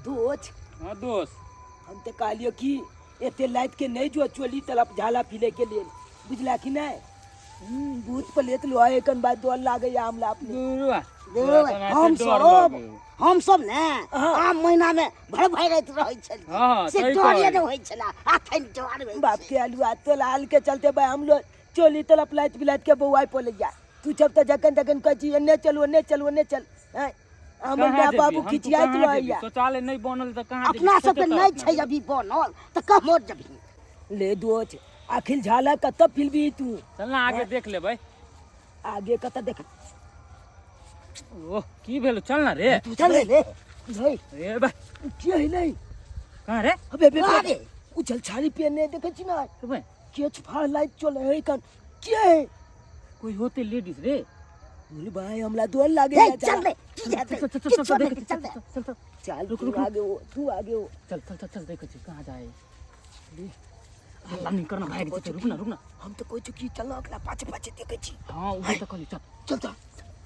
दोस्त। हाँ दोस्त। हम तो कहलियो कि एते लाइत के नहीं जो चोली तलब झाला फिले के लिए, बुझला कि नहीं? भूत प्रेत लोहा एकन बात डर लागे या हमला अपने। दूरवा। हम सब हम सब ने हाँ। आम महीना में भर भरैत रहै छलियै। हाँ, से सही डरे कहलियै। नहि होइ छला, अखन डर होइ बाप छै। के आलू तो लाल के चलते भाई हम लोग चोली तलब लाइत बिलाइत के बौआई पड़े जा। तू जब तक जखन तखन कहै छी एन्ने चल ओन्ने चल ओन्ने चल, हैं? हमर कहाँ माय जेबही? बाबू हम तू खिचियाइत कहाँ रहैया। जेबही? शौचालय नहीं बनल तऽ कहाँ जेबही? अपना सबके सोचै तऽ नहि अपना छै अभी बनल तऽ कमोर जेबही। ले दोच आखिर झाला कतऽ फिलबी तू? चल ना आगे देख लेबै। आगे कतऽ देख? ओह की भेल? चल ना रे। तू चल रे। नहीं। रे बा। की है नहीं? कहाँ रे? अबे, अबे, कहाँ अबे। रे? उछल छाड़ी पेने देखै छी ना? अबे। के छफाड़ लाइट चले है कन? के है? कोई होते लेडीज रे। बोल भाई हमला डर लागे हे, या चल रे, की हेतै? चल, चल, चल, किछो चल, नहि, देख, चल रे। चल, चल, चल। चल, रुक, तू रुक, रुक। आगे हो, तू आगे हो। चल, चल, चल, चल, देखै छी कहाँ जाए। हल्ला नहीं करना भाई, चल, रुक ना, रुक ना। हम तो कहै छी कि चल ना अगला पाछे पाछे देखै छी। हाँ, उहे तऽ कहली, चल। चल, चल।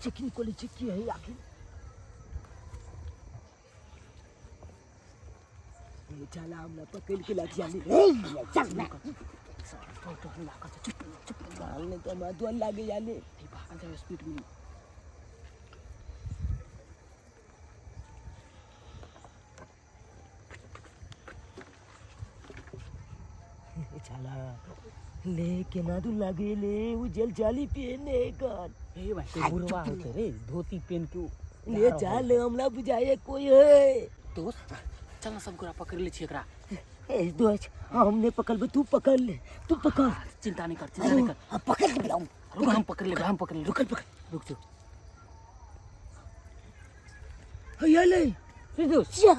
चेकिंग कोली छी की है आखिर? ए, चल, हमरा पकड़ के लाठी आनी। हे, चल ना। चल, चल, हल्ला कर, चुप, चुप। चल, नहीं तो हमरा डर लागे याले। ए, भागल जाओ स्पीड में। चला ले केना तू लागे ले उ जल जाली पहने कर। ए भाई, ते बुढ़वा होते रे, धोती पहन के उ ले चल, हमरा बुझाए कोई है। दोस्त, चल ना सब गोरा पकड़ ले छी एकरा। ए दोस्त, हमने पकड़बे, तू पकड़ ले, तू पकड़। चिंता नहीं कर, चिंता नहीं कर। हाँ, पकड़ के बुलाऊं। रुक, हम पकड़ ले, हम पकड़ ले। पकड़, पकड़। रुक जो। हैया ले। रे दोस्त। या।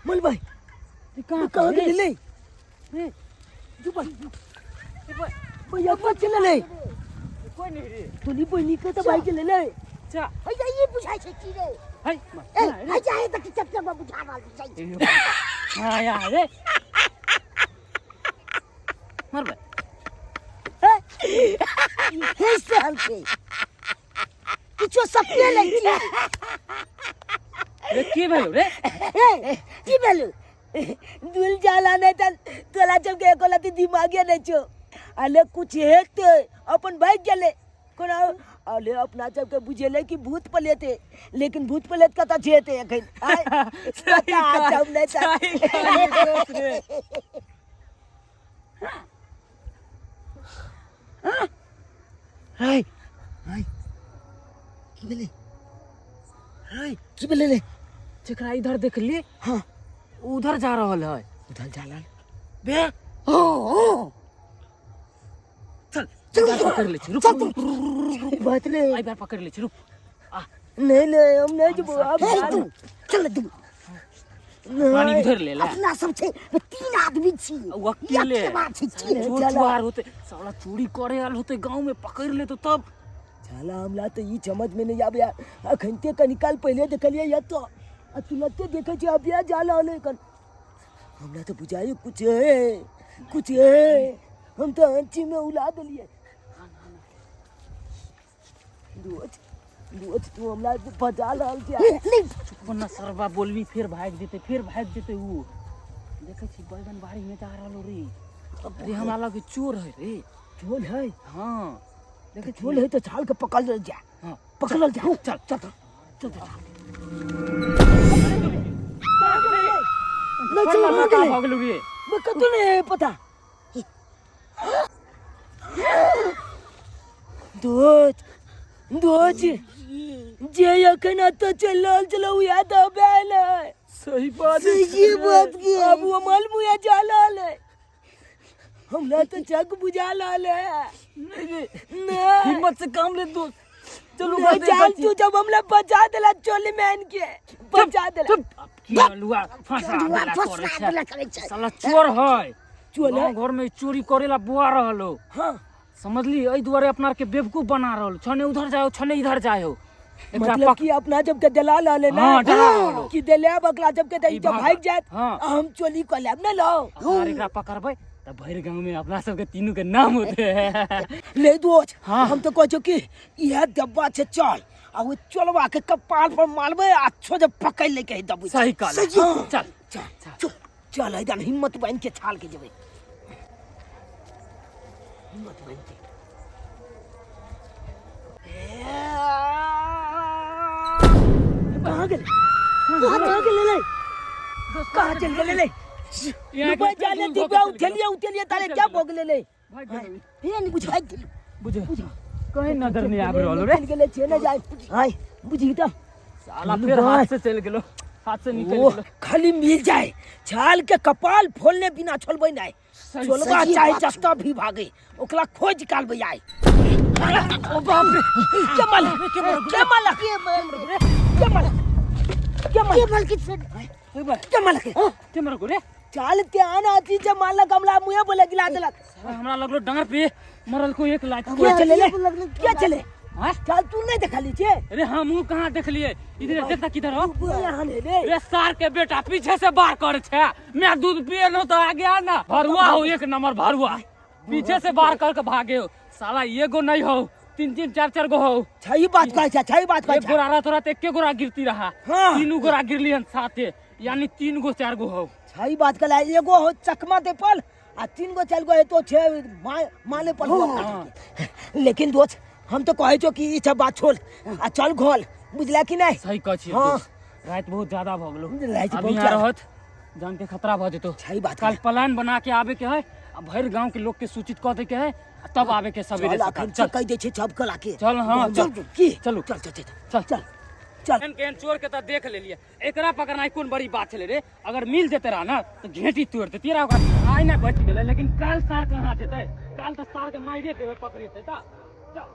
मल भाई। रे कहाँ कहाँ रे? गेले ले? रे। जो भाई। भैया कहाँ चले ले? कोई नहीं रे। तोली बहनी के तो भाई गेले ले। जा। हैया ई बुझाइ छै की रे? है, ए, हैया हे तऽ चक्कर में बुझा रहल छै। हाँ, या, रे। मर बे। हे सहल छै। किछो सपने लै छी। रे की भेलो रे? हे, की भेलो? दुल जाला नहीं त तोला जब के एको लती दिमागे नहीं छो। अले कुछ हेते अपन भाग गेले। कोना अले अपना जब के बुझेले कि भूत प्रेत, लेकिन भूत प्रेत कतऽ जेते एखन? आय, पता जब नहीं त। सही कहली दोस्त रे। हाय, हाय। की भेलै? हाय, की भेलै रे? जेकरा इधर देखली, हाँ। उधर जा रहल है। उधर जा रहल। बे। ओ, ओ। चल, चल, इधर पकड़ ले छी, रुक, चल, रुक, रुक, रुक, रुक, रुक। बात रे। आई बार पकड़ ले छी, रुक। आ। नहीं, नहीं, हम नहीं जबो, आप हे, जा तू, रहे। चल, तू। नहीं। पानी उधर ले ले। अपना सब छै, तीन आदमी छी। उ अकेले। एक बात छै, की चल, चोर चल। चुहार होते, साला चोरी करे आल होते, गांव में पकड़ ले तो तब। साला हमला तो ई समझ में नहीं आवे यार। अखनते कनिकाल पहले देखलिए या तो, आ तुरंते देखे छी अब या जाला होले कन। हमरा तो बुझाई कुछ है, कुछ है। हम तो अंची में उला देलिए। दोस्त, दोस्त, तू हमरा बचा रहल छी। नहीं। चुप ना सरबा बोलबी, फिर भाग जेते, फिर भाग जेते उ। देखै छी बैगन बाड़ी में जा रहल रे। अरे हमरा लगे चोर है रे। चोर है? हाँ। देखै चोर है तो छाल के पकड़ लेल जा। हाँ। पकड़ल जा। चल, चल, चल, चल, चल। नहीं, चल, चल, रुक ले। भऽ गेलौ रे। मैं कतौ नहीं है पता। दोस्त, दोस्त, जे अखन एतऽ चलि रहल छलौ उएह तऽ अबे आयल है। सही बात सही बात के। अब वो मल मुँहे जा रहल है। हमरा तऽ चक बुझा रहल है। नहीं रे। नहीं। हिम्मत से काम ले दोस्त। चलू नहीं, बात चल तू जब हमला बचा देला चोली में के बचा देला। चुप। अब की अलुआ फंसा अलुआ देला फंसा करे छै। देला करे छै। साला चोर है। चोर है? गाँव घर में चोरी करेला बुआ रहल हो। हाँ। समझली, एहि दुआरे अपना के बेवकूफ बना रहल। छने उधर जाओ, छने इधर जाओ। एकरा मतलब कि अपना जब के दलाल रहले ना। हाँ, दलाल रहलो। कि देले अब अगला जब के दई ई जब भाग। भाग जात, हाँ। आ हम चोरी कर लेब ना लो। अपना एकरा पकड़बै त भरि गांव में अपना सबके तीनू के नाम होते। ले दोस्त, हाँ। हम तो कहै छौ कि इहे डब्बा छै, चल आ ओ चोलवा के कपाल पर मारबै आ अच्छो जे पकड़ ले के दबू। सही कहल। हाँ। चल। चल चल चल, एकदम हिम्मत बांध के छाल के जेबै, हिम्मत बांध के। कहाँ गेलै? कहाँ गेलै रे? कहाँ चल गेलै रे? रुपैआ जाने दिव्या उठेलिए उठेलिए तारे क्या भऽ गेलै रे? हे नहीं बुझाइ गेल। बुझ, कहीं नजर नहीं आबि रहल रे। चल गेलै छे ने जाय हाय बुझी त। साला फेर हाथ से चलि गेलो, हाथ से निकल ओ गेलो। खाली मिल जाए, छाल के कपाल फोलने बिना छोड़बै नहीं। सही। चोलबा सही चाहे बात छौ। जस्ता भी भागे, ओकरा खोज निकालबै आइ। ओ बाप रे! के माल, के माल, के माल? के माल, के माल? के माल के से? ओए बा। के माल के? के मर रे? चाल ते आन आती जे माल गमला मुहे बोले गिला देलक। साला हमरा लगलो डांर पे मरल को एक लाख। के चले ले? लगलो? के चले? हाँ? चल, तू नहीं देखली छे? अरे हमहू कहाँ देखलिए, इधर देखता किधर हो। यहाँ ले रे। रे सार के बेटा, पीछे से बार कर छे, मैं दूध पिए नो तो आगे आ ना। भरुआ हो, एक नंबर भरुआ, पीछे से बार करके भागे हो साला। एगो नहीं हो, तीन तीन चार चार गो हो। छई बात कहै छै, छई बात कहै एक छै। गोरा रात रात एके गोरा गिरती रहा। हाँ। तीनू गोरा गिरली हन साथे, यानी तीन गो चार गो हो। छई बात कहला, एगो हो चकमा दे पल आ तीन गो चार गो है तो छे माले पल हुआ। लेकिन दोस्त, हम तो कहै छो कि ई सब बात छोड़ आ चल घोल, बुझला कि नहीं? सही कहै छी। हाँ। दोस्त, रात बहुत ज्यादा भ गेलो। राति अब बहुत यहाँ ज्यादा। रहत जान के खतरा भ जेतो। सही बात। कल प्लान बना के आबे के है आ भरि गांव के लोग के सूचित कऽ दे के है आ तब आबे के सवेरे चल। सकाल। अखन चल। कहि दै छै सब कला के। चल, हाँ, चल। की? चलू। चल चल चल। चल। चल चल। केहन केहन चोर के तऽ देख लेलिए, एकरा पकड़नाइ कोन बड़ी बात छलै रे? अगर मिल जेते रहा ना तऽ घेंटी तोड़ देती रहा ओकरा। आइ नहि बचि गेलै, लेकिन काल सार कहाँ जेतै? काल तऽ सार के मारिए देबै पकड़ेतै तऽ। चल।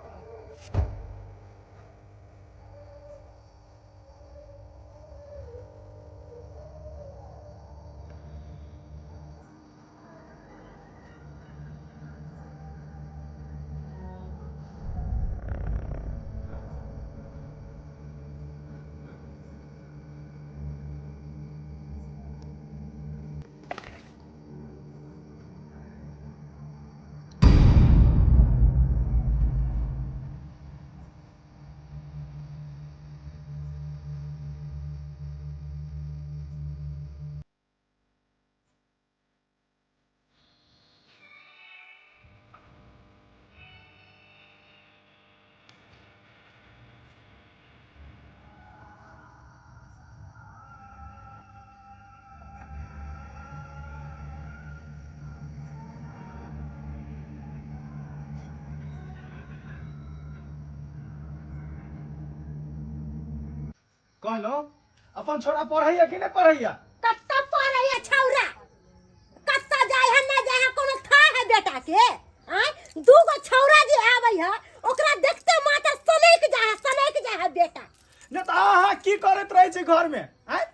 कहलहुँ, अपन छोरा पढ़ैया कि नहि पढ़ैया? कत्ता पढ़ैया छौरा, कत्ता जाय है ना जाय है, कोनो था है बेटा के? आय, दू गो छौरा जे आबै है ओकरा देखते मात्र सनक जाय है, सनक जाय है बेटा। नहि तऽ अहाँ की करैत रहै छी घरमे, आँय?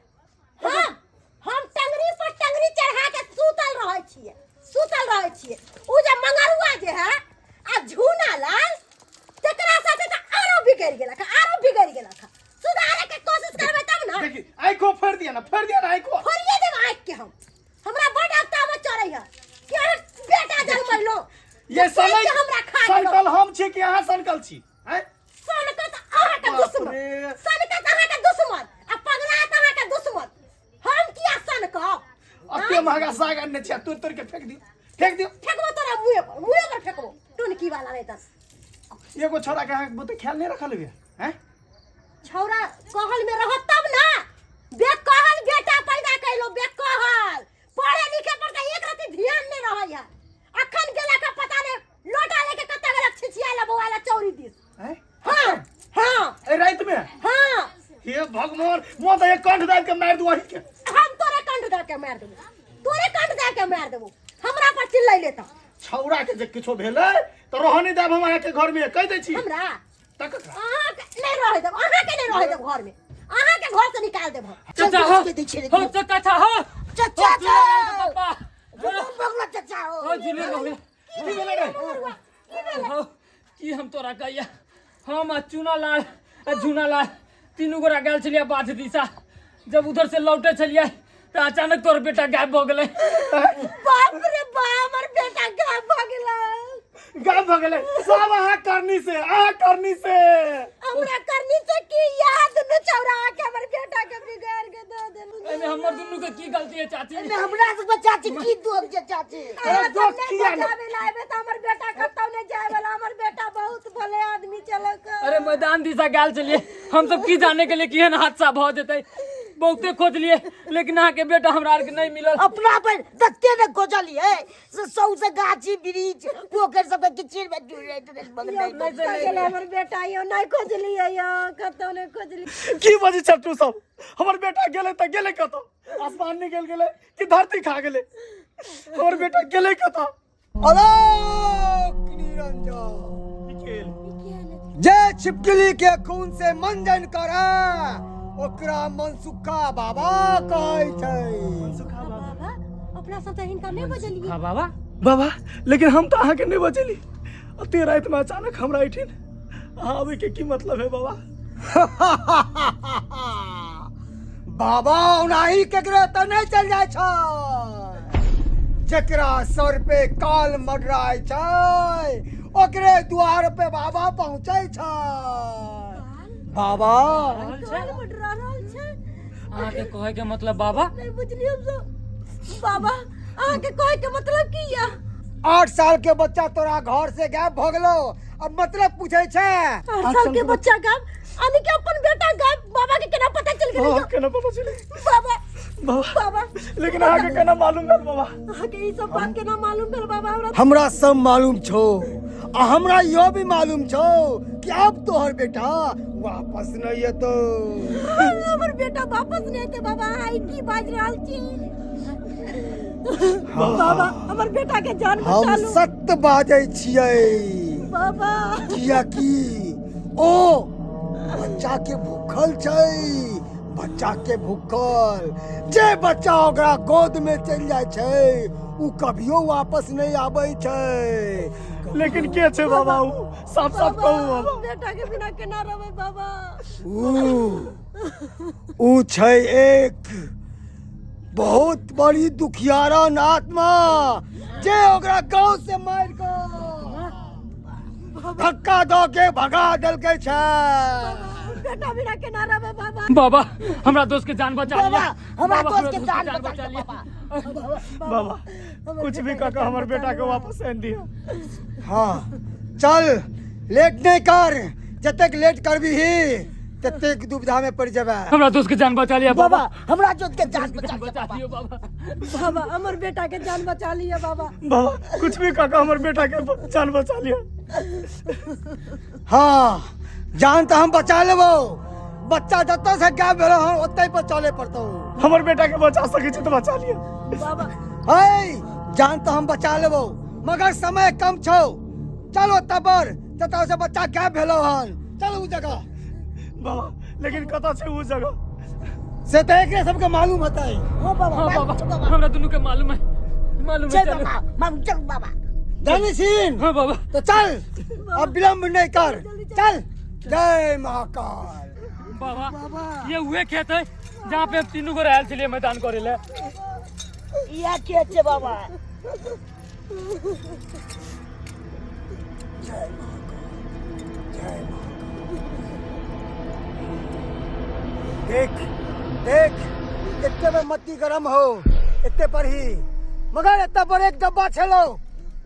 हम टंगरी पर टंगरी चढ़ा के सुतल रहै छियै, सुतल रहै छियै। उ जे मंगरुआ जे है आ झूना लाल, तेकरा साथे तऽ आरो बिगड़ि गेलक, आरो बिगड़ि गेलक। सुधारे के कोशिश करबै तब ना। देखी, आँखो फोड़ि दिअ ने, फोड़ि दिअ ने आँखो। फोड़िए देब आँखि के हम। हमरा बड अगतामे चढ़ै है कि अहाँ बेटा जन्मैलो ये समय समय हमरा खा गेलो। सनकल हम छी कि अहाँ सनकल छी, आँय? सनकत अहाँके बाप दुश्मन। रे। सनकत अहाँके दुश्मन आ पगलात अहाँके दुश्मन। हम किया सनकब? अते महगा साग अनने छी आ तोड़ि तोड़ि के फेंक दियौ, फेंक दियौ। फेकबो तोरा मुँहे पर, मुँहे पर फेकबो, टुनकी वाला नहीं तऽ। एगो छोरा के अहाँ बहुते ख्याल नहीं रखल हुए हैं? छौरा कहल में रहत तब ना। बेकहल बेटा पैदा कैलो, बेकहल। पढ़े लिखे पर तऽ एक रति ध्यान नहीं रहै है। अखन गेला का पता नहीं लोटा लेके कत्ता गेलक छिछिया ला बौआ ला चौरी दिस। हैं? हाँ हाँ। ए रात में? हाँ। हे भगवान, मोह तऽ एक कंठ दाबि के मारि दू अही के। हम तोरे कंठ दऽ के मारि देबो, तोरे कंठ दऽ के मारि देबो। हमरा पर चिल्लै ले तऽ। छौरा के जे किछो भेलै तऽ रहऽ नहि देब हम अहाँके घर में, कहि दै छी। हमरा? तऽ ककरा? अहाँके नहीं रहै देब, अहाँके नहीं रहै देब घर में, अहाँके घर से निकाल देब हम। चाचा हो। दै छियै रे। हो चाचा हो। चाचा हो, जुलूर हो, पापा। जुलूम भगलो चाचा हो। हो जुलूर हो गेल। की भेलै रे? हो की हम तोरा कहिया, हम आ चूना लाल आ झूना लाल तीनू गोरा गेल छलियै बाध दिशा। जब उधर से लौटे छलियै तऽ अचानक तोर बेटा गायब भऽ गेलै। बाप रे बाप, हमर बेटा गायब भऽ गेलै। गायब भऽ गेलै? सब अहाँ करनी से, अहाँ करनी से। हमरा करनी से की याद न चौरा के हमर बेटा के बिगाड़ के दऽ देलु। एहिमे हमर दुनू के की गलती है चाची? एहिमे हमरा सबके चाची की दोष छै चाची? अहाँ सब दोष नहि किया नहि? बचाबै लए आयबै तऽ हमर बेटा कतौ नहि जाय वाला, हमर बेटा बहुत भले आदमी छलक। अरे मैदान दिशा गेल छलियै हम सब, की जाने के लिए केहन हादसा भऽ जेतै। बहुते खोजलियै लेकिन अहाँके बेटा हमरा आरके नहि मिलल। अपना पर दत्ते ने खोजलियै से सौंसे गाछी वृक्ष पोखरि सबके किचिर में जुड़े मगर यौ, नहि कतऽ गेलै हमर बेटा यौ? नहि खोजलियै यौ, कतौ नहि खोजलियै। की बजै छ तू सब? हमर बेटा गेलै तऽ गेलै कतऽ? आसमान निकलि गेलै कि धरती खा गेलै? हमर बेटा गेलै कतऽ? अलोक निरंजन, जे छिपकली के खून से मंजन करे ओकरा मनसुखा बाबा कहै छै। बाबा, अपना सब तऽ हिनका नहि बजलियै। हाँ बाबा। बाबा, लेकिन हम तऽ अहाँके नहि बचेली। ओते रातिमे अचानक हमरा एहिठिन अहाँ आबैके की मतलब है बाबा? बाबा ओनाही केकरो तऽ नहि चल जाइ छै। जेकरा सर पे काल मडराय छै ओकरे द्वार पे बाबा पहुँचै छै बाबा। काल मडरा रहल छै। अहाँके कहै के मतलब बाबा? नहि बुझलियै हम सब बाबा, अहाँके कहै के मतलब की या? 8 साल के बच्चा तोरा घर से गायब भऽ गेलो, अब मतलब पूछै छै? 8 साल के बच्चा गायब, यानी कि अपन बेटा गायब, बाबा के केना पता चल गेलै? बाबा, केना पता चलै? बाबा। बाबा। बाबा। लेकिन अहाँके केना मालूम भेल बाबा? अहाँके ई सब बात केना मालूम भेल बाबा? हमरा हमरा सब मालूम छौ, आ हमरा इहो भी मालूम छौ कि अब तोहर बेटा वापस नहीं एतौ। हमर बेटा वापस नहीं एतै? बाबा, अहाँ ई की बाजि रहल छी? बाबा, हमर बेटा के जान हम बचा लू। सत्य बाजै छियै बाबा। कियाकि ओ बच्चा के भूखल छै, बच्चा के भूखल। जे बच्चा ओकरा गोद में चलि जाइ छै उ कभियो वापस नहीं आबै छै। लेकिन के छै बाबा उ? साफ साफ बाबा, कहू बाबा। बेटा के बिना केना रहबै बाबा? उ छै एक बहुत बड़ी दुखियारन आत्मा, जे ओकरा गांव से मारि कऽ धक्का दऽ के भगा देलकै छै। बेटा बिना केना रहबै बाबा? बाबा, हमरा दोस्त के जान बचा बाबा, लिया। हमरा बाबा, दोस्त के जान बचा लिया। लिया। बाबा, कुछ भी कह के हमर बेटा के वापस आनि दिअ। हाँ चल, लेट नहीं कर। जतेक लेट करबीही ततेक दुविधा में पड़ जेबै। हमरा दोस्त के जान बचा लिया बाबा। बाबा। हमरा दोस्त के जान बचा लिया। बचा लियो बाबा। बाबा, हमर बेटा के जान बचा लिया बाबा। बाबा, कुछ भी कह के हमर बेटा के जान बचा लिया। हाँ, जान तऽ हम बचा लेबो। बच्चा जतऽ से गायब भेलो हन ओतहि पर चले पड़तौ। हमर बेटा के बचा सकै छी तऽ बचा लिअ। बाबा। है, जान तऽ हम बचा लेबो मगर समय कम छौ। चल ओतऽ पर जतऽ से बच्चा गायब भेलो हन, चल उ जगह। बाबा, लेकिन कतऽ छै उ जगह? से तऽ एकरे सबके मालूम हेतै। हाँ बाबा। हाँ मालूम बाबा। छौ बाबा। हमरा दुनू के मालूम है, मालूम है। चल चलो। बाबा, मालूम, चल बाबा। जानी सीन। हाँ बाबा। तो चल, अब विलम्ब नहीं कर, चल। जय महाकाल। बाबा, ये उहे खेत है जहाँ पे हम तीनू गोरे आयल छलियै मैदान करे ले। इएह खेत छै बाबा। जय महाकाल, जय महाकाल। देख देख, एते में मत्ती गरम हो एते पर ही, मगर एते पर एक डब्बा छलो,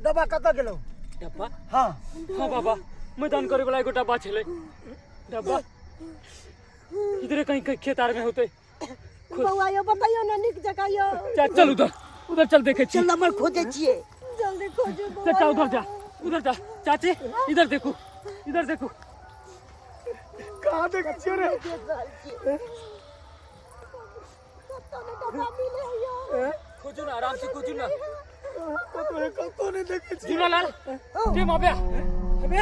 डब्बा कतऽ गेलो? डब्बा? हाँ। हाँ बाबा, मैदान करे वाला एगो डब्बा छलै। डब्बा इधरे कहीं कहीं खेत आर में होते। बौआ यौ, बतैयौ ने नीक जकाँ यौ। चल चल, उधर उधर चल, देखे छी। चल, हमर खोजै छियै। जल्दी खोजू बौआ। चाचा, उधर जा, उधर जा। चाची, इधर देखो, इधर देखो। कहाँ देखै छियै रे? देख रहल छियै। कतौ नहि डब्बा मिले यौ। खोजू ना, आराम से खोजू ना। कतौ कतौ नहि देखै छियै। झूलालाल जे माँ बे अबे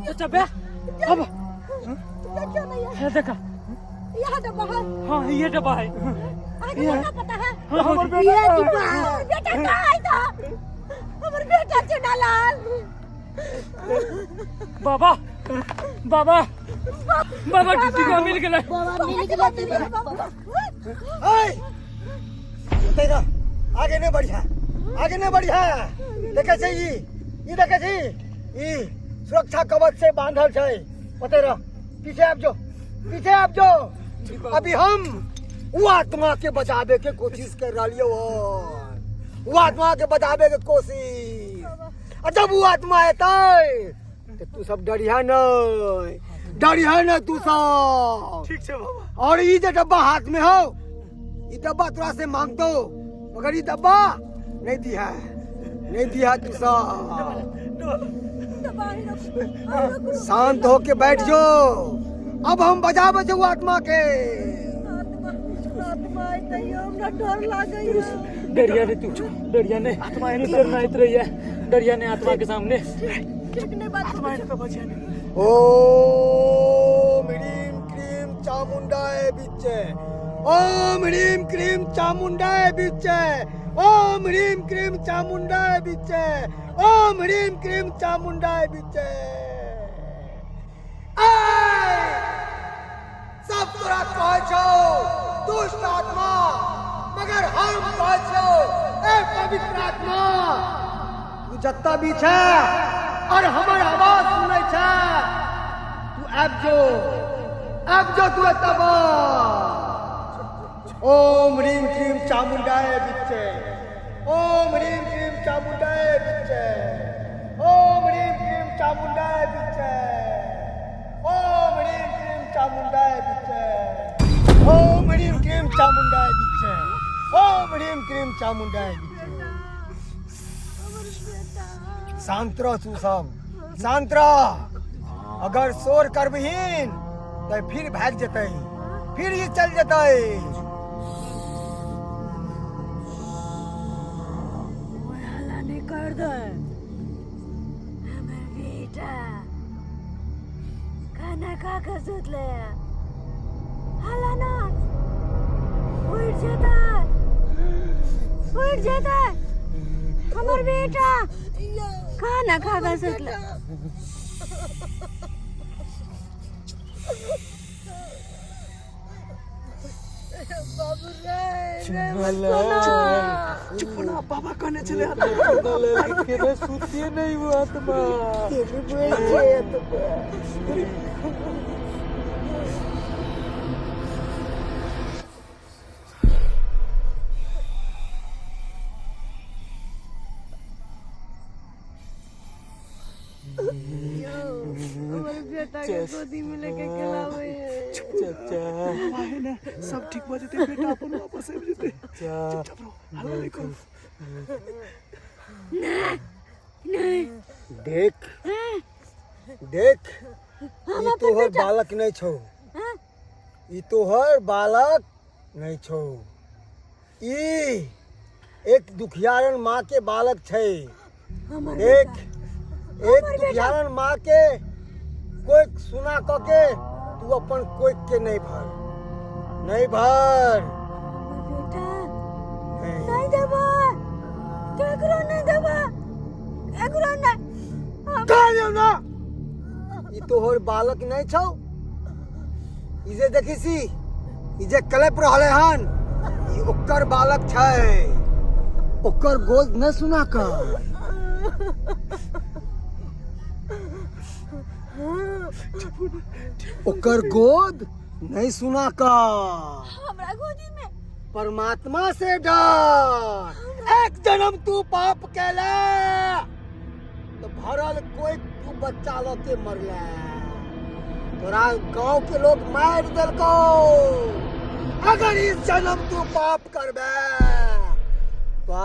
चाचा बे अब देखियौ ने यौ। है देखा। यहाँ डब्बा है? हाँ, ये डब्बा है। अहाँके पता पता है? हाँ, हमर इएह बेटा डिब्बा है। हमर बेटा कहाँ है था? हमर बेटा चुनालाल। बाबा, बाबा, बाबा, डिब्बा मिल गेलै। बाबा, मिल गेलै डिब्बा। ऐ ओतै रह, आगे नहीं बढ़िया, आगे नहीं बढ़िया। देखै छै ई, ई देखै छी ई सुरक्षा कवच से बांधल छै। ओते रह, पीछे आबि जो, पीछे आबि जो। अभी हम वो आत्मा के बचावे के कोशिश कर रही हो, वो आत्मा के बचावे के कोशिश। आ जब वो आत्मा एतै तो तू सब डरिहा नहीं, डरिहा नहीं तू सब। ठीक छै बाबा। और ई जे डब्बा हाथ में हो, ई डब्बा तोरा से मांगतो, मगर ई डब्बा नहीं दिया है, नहीं दिया तू सब। शांत होके बैठ जो, अब हम बजाबे छौ आत्मा के। डरिया रे तू, डरिया ने आत्मा एने डरनाइत रहिया, डरिया ने आत्मा के सामने। आत्मा एने तो बचिया ने। ओम ह्रीम क्रीम चामुंडाय विच्चे, ओम ह्रीम क्रीम चामुंडाय विच्चे, ओम ह्रीम क्रीम चामुंडाय विच्चे, ओम ह्रीम क्रीम चामुंडाय विच्चे। आय! सब तोरा कहै छौ दुष्ट आत्मा, मगर हम कहै छौ ए पवित्र आत्मा, तू जतऽ भी छै और हमर आवाज सुनै छै, तू आबि जो, आबि जो तू एतऽ बस। ओम ह्रीम क्रीम चामुंडाय विच्चे, ओम ह्रीम क्रीम चामुंडाय विच्चे, ओम ह्रीम क्रीम चामुंडाय विच्चे, ओम ह्रीम क्रीम चामुंडाय विच्चे, ओम ह्रीम क्रीम चामुंडाय विच्चे, ओम ह्रीम क्रीम चामुंडाय विच्चे। शांत रह तू सब, शांत रह। अगर शोर करबहीन तो फिर भाग जेतै, फिर ही चल जेतै। हल्ला नहीं कर दे हमर बेटा, खाना खा के सुतले, हल्ला ना, उठ जेतै, उठ जेतै हमर बेटा, खाना खा के सुतले। चुप ना, बाबा कहने छलै। सुतिए नहीं वो आत्मा। बेटा के गोदी में लेके खेलावे है। चाचा बाबा है ना, सब ठीक भऽ जेतै, बेटा अपन वापस आबि जेतै। चुपचाप रहो, हल्ला नहि करू। देख देख, ई तोहर बालक नहीं छौ, ई तोहर बालक नहीं छौ, ई एक दुखियारन माँ के बालक छै। देख, एक दुखियारन माँ के कोई सुना क के तू अपन कोई के नहीं भर, नहीं भर। बेटा नहीं। नहीं देबा, केकरो नहीं देबा, केकरो नहीं। कहलियौ ना, ई तोहर बालक नहीं छौ। ई जे देखी सी, ई जे कलप रहले हन, ई ओकर बालक छै। ओकर गोद नहीं सुना कर। ओकर गोद नहीं सुना कर। हमरा गोदी में परमात्मा से डर। एक जन्म तू पाप कैला तो भरल कोई तू बच्चा ल के मरला, तोरा गांव के लोग मार देलको। अगर इस जन्म तू पाप करबे तो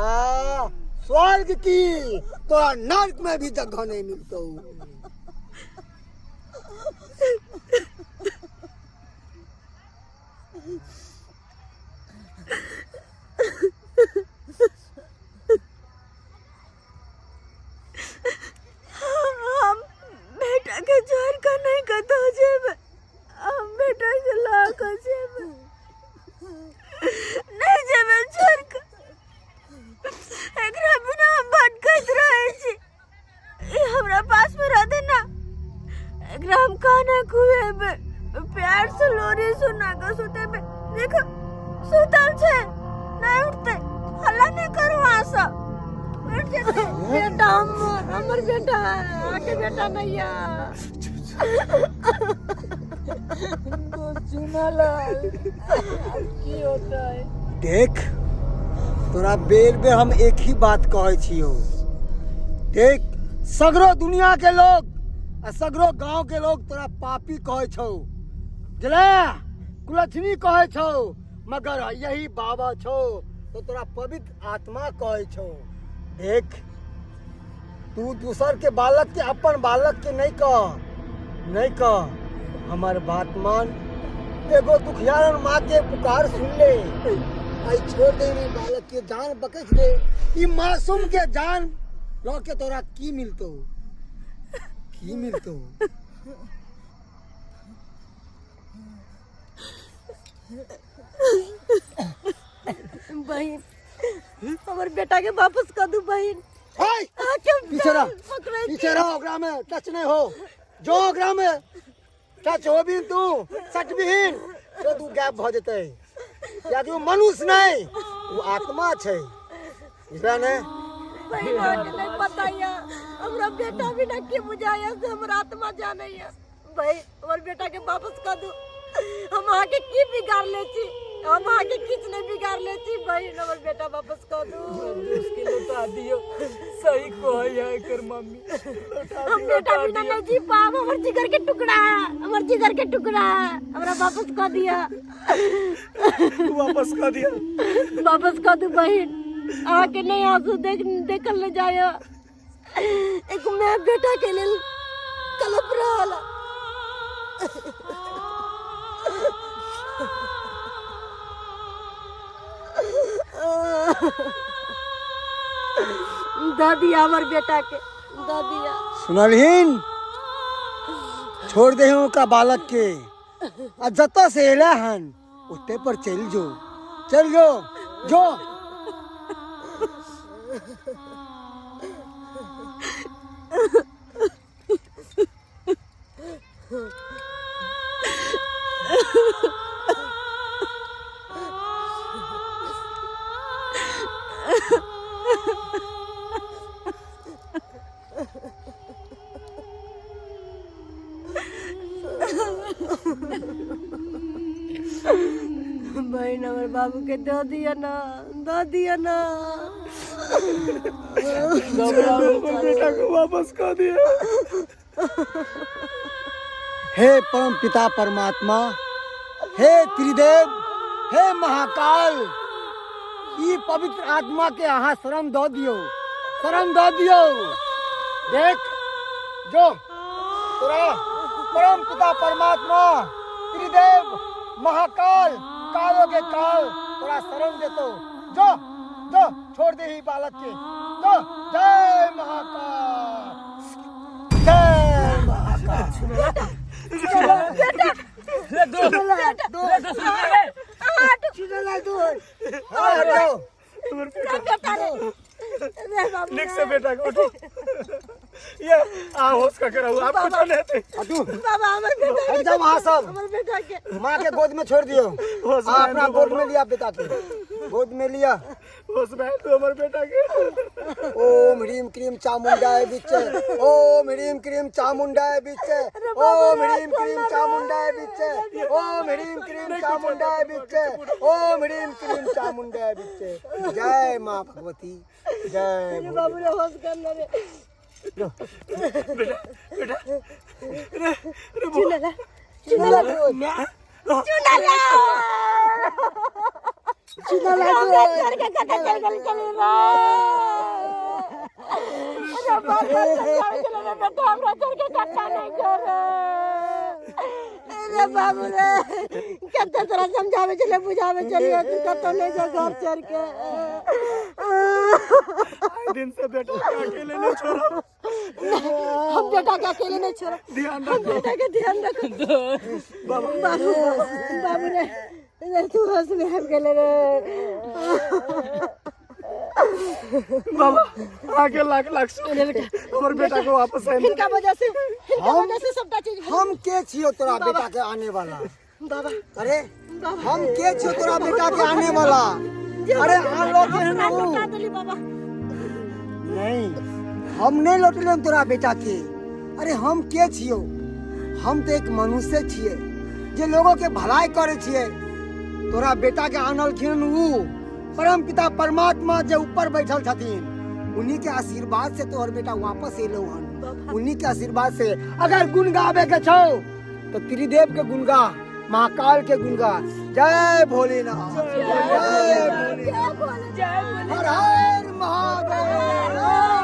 स्वर्ग की तोरा नर्क में भी जगह नहीं मिलतो। हम बेटा के छोड़ के नहीं कतौ जेबै, हम बेटा के लऽ के जेबै, नहीं जेबै छोड़ के। एकरा बिना हम भटकैत रहै छी, ई हमरा पास में रहतै ना, एकरा हम खाना खुएबै, प्यार से लोरी सुना के सुतेबै। देखो सुतल छै, नहीं उठतै, हल्ला नहीं करू अहाँ सब, उठि जेतै। बेटा। बेटा हमर हमर बेटा है अहाँके बेटा नहीं है। चुनालाल की होता है? देख, तोरा बेर बेर हम एक ही बात कहै छियौ। देख, सगरो दुनिया के लोग आ सगरो गांव के लोग तोरा पापी कहै छौ, बुझले, कुलक्षणी कहै छौ, मगर यही बाबा छौ तो तोरा पवित्र आत्मा कहै छौ। देख, तू दूसर के बालक के अपन बालक के नहीं कह, नहीं कह। हमार बात मान, एगो दुखियारन माँ के पुकार सुन ले, आई छोड़ दे रे बालक के जान बकस दे। ई मासूम के जान ल के तोरा की मिलतो, की मिलतो? बहिन, हमर बेटा के वापस कर दू बहिन। हाय, पीछे रह, पीछे रह, ओकरा में टच नहीं हो। जो ओकरा में टच हो भी तू सटबिहीन तो तू गैप भ जेतै, कियाकि ओ मनुष्य नहीं, ओ आत्मा छै, बुझला ने? बहिन, अहाँके नहीं पता या हमरा बेटा बिना की बुझाया से हमर आत्मा जानैया। बहिन, हमर बेटा के वापस कर दू। हम अहाँके की बिगाड़ ले छी? हम अहाँके किछु नहीं बिगाड़ ले छी। बहिन, हमर बेटा वापस कर दू। उसके लौटा दियो, सही कहै है एकर मम्मी। हम बेटा बिना नहीं जी पाब। हमर जिगर के टुकड़ा है, हमर जिगर के टुकड़ा है, हमरा वापस कर दिया। वापस कर दिया, वापस कर दू बहिन। अहाँके नहीं आंसू देख देखल नहीं जाय। एक मैं बेटा के लेल कलप रहल। दऽ दिया हमर बेटा के, दऽ दिया। सुनलहीन? छोड़ दे ओकरा बालक के, आ जतऽ से एला हन ओते पर चलि जो, चलि जो, जो। बहिन, हमर बाबू के दऽ दिअ ना, दऽ दिअ ना। बेटा को वापस कर दिया। हे परम पिता परमात्मा, हे त्रिदेव, हे महाकाल, ई पवित्र आत्मा के अहाँ शरण दऽ दियौ, शरण दऽ दियौ। देख, जो तोरा परम पिता परमात्मा त्रिदेव महाकाल कालो के काल तोरा शरण देतो। जो जो, छोड़ दे ही बालक के, जो। जय महाकाल, जय महाकाल। ले दो, ले दो, ले। हाँ, हटाओ। निक से बेटा को उठो, ये आ होश का करा आप कुछ नहीं थे। हटू। बाबा, हमर बेटा। हट जाओ वहाँ सब। हमर बेटा के माँ के गोद में छोड़ दियो। होश में हाँ, अपना आन दो गोद बाबा। में लिया, बेटा के गोद में लिया। होश में आन दो हमर बेटा के। ओम ह्रीम क्रीम चामुंडाय विच्चे, ओम ह्रीम क्रीम चामुंडाय विच्चे, ओम ह्रीम क्रीम चामुंडाय विच्चे, ओम ह्रीम क्रीम चामुंडाय विच्चे, ओम ह्रीम क्रीम चामुंडाय विच्चे। जय माँ भगवती, जय भोले। बाबू रे, होश कर ले रे। बेटा, बेटा रे रे। चुनला, चुनला, चुनला, चुनला। हमरा छोड़ के कतऽ चल गेल चली रे? अरे बाप रे, चल गेल रे बेटा, हमरा छोड़ के कतऽ नहीं जो रे। अरे बाबू रे, कते तोरा समझावे चले, बुझावे चलिए, तू कतौ नहीं जो घर छोड़ के। आए दिन से बेटा के अकेले नहीं छोड़ो। हम बेटा के अकेले नहीं छोड़ो। ध्यान हम रखो। बेटा के ध्यान रखो। बाबा, बाबू, बाबू रे रे, तू हंस में आबि गेले रे। बाबा, आगे लाख लाख हमर बेटा को वापस आन। हिनका वजह से, हिनका वजह से सबटा चीज भेल। हम के छियो तोरा बेटा के आने वाला? बाबा। अरे, हम के छियो तोरा बेटा के आने वाला? अरे, आन लोग के हमरा हन ऊ। लौटा देली बाबा। नहीं, हम नहीं लौटलियन तोरा बेटा के। अरे हम के छियो? हम तो एक मनुष्य छियै जे लोगों के भलाई करे छियै। तोरा बेटा के आनलखिन ऊ परम पिता परमात्मा जे ऊपर बैठल छथिन, उन्हीं के आशीर्वाद से तोहर बेटा वापस एलो हन। उन्हीं के आशीर्वाद से अगर गुण गावे के छौ तो त्रिदेव के गुण गा, महाकाल के गुण गा। जय भोलेनाथ, जय भोलेनाथ, हर हर महादेव।